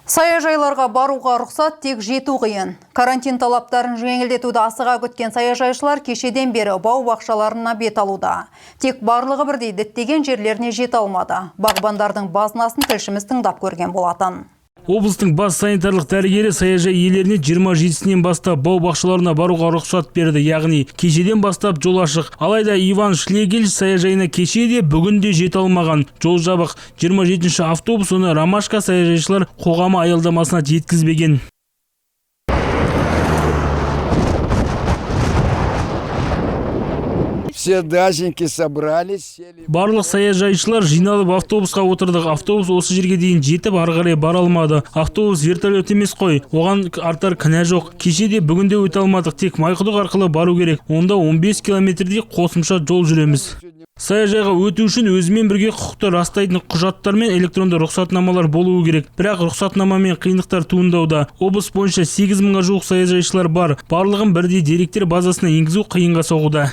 Саяжайларға баруға рұқсат, тек жету қиын. Карантин талаптарын жеңілдетуді асыға күткен саяжайшылар кешеден бері бау бақшаларына бет алуда. Тек барлығы бірдей діттеген жерлеріне жете алмады. Бағбандардың базынасын тілшіміз тыңдап көрген болатын. Облыстың бас санитарлық дәрігері саяжай иелеріне 27-сінен бастап бау бақшаларына баруға рұқсат берді, яғни кешеден бастап жол ашық. Алайда Иван Шлегель саяжайына кеше де, бүгін де жете алмаған. Жол жабық. 27-ші автобус оны Ромашка саяжайшылар қоғамы аялдамасына жеткізбеген. Все дачники собрались, сели. Барлық саяжайшылар жиналып, автобусқа отырдық. Автобус осы жерге дейін жетіп, ары қарай бара алмады. Автобус вертолет емес қой, оған артар кінә жоқ. Кеше де, бүгін де өте алмадық. Тек Майқұдық арқылы бару керек. Онда 15 километрдей қосымша жол жүреміз. Саяжайға өту үшін өзімен бірге құқықты растайтын құжаттар мен электронды рұқсатнамалар болуы керек. Бірақ рұқсатнамамен қиындықтар туындауда. Облыс бойынша 8 мыңға жуық саяжайшылар бар. Барлығын бірдей деректер базасына енгізу қиынға соғуда.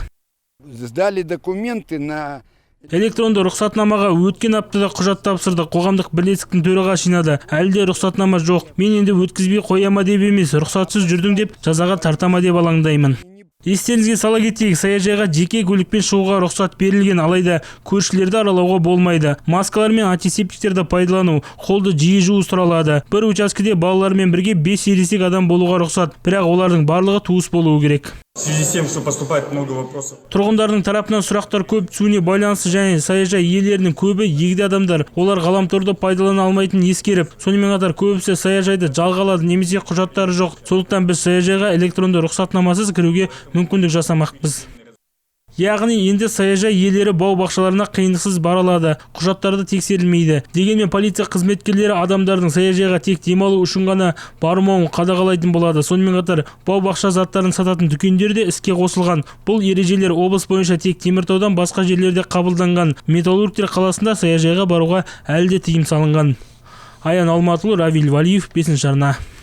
Сдали документы на Электронды рұқсатнамаға өткен аптада құжат тапсырдық. Қоғамдық бірлестіктің төрағасы жинады. Әлі де рұқсатнама жоқ. Мен енді өткізбей қоя ма деп емес, рұқсатсыз жүрдің деп жазаға тарта ма деп алаңдаймын. Естеріңізге сала кетейік, саяжайға жеке көлікпен шығуға рұқсат берілген, алайда көршілерді аралауға болмайды. Маскалар мен антисептиктерді пайдалану, қолды жиі жуу сұралады. Бір учаскеде балалармен бірге 5 ересек адам болуға рұқсат, бірақ олардың барлығы туыс болуы керек. В связи с тем, что поступает много вопросов. Тұрғындардың тарапынан сұрақтар көп түсуіне байланысты және саяжай иелерінің көбі егде адамдар, олар ғаламторды пайдалана алмайтынын ескеріп, сонымен қатар көбісі саяжайды жалға алады немесе құжаттары жоқ. Сондықтан біз саяжайға электронды рұқсатнамасыз кіруге мүмкіндік жасамақпыз. Яғни енді саяжай иелері бау бақшаларына қиындықсыз бара алады, құжаттары тексерілмейді. Дегенмен полиция қызметкерлері адамдардың саяжайға тек демалу үшін ғана бармауын қадағалайтын болады. Сонымен қатар бау бақша заттарын сататын дүкендер де іске қосылған. Бұл ережелер облыс бойынша тек Теміртаудан басқа жерлерде қабылданған. Металлургтер қаласында саяжайға баруға әлі де тыйым салынған. Аян Алматұлы, Равиль Валиев, 5 арна.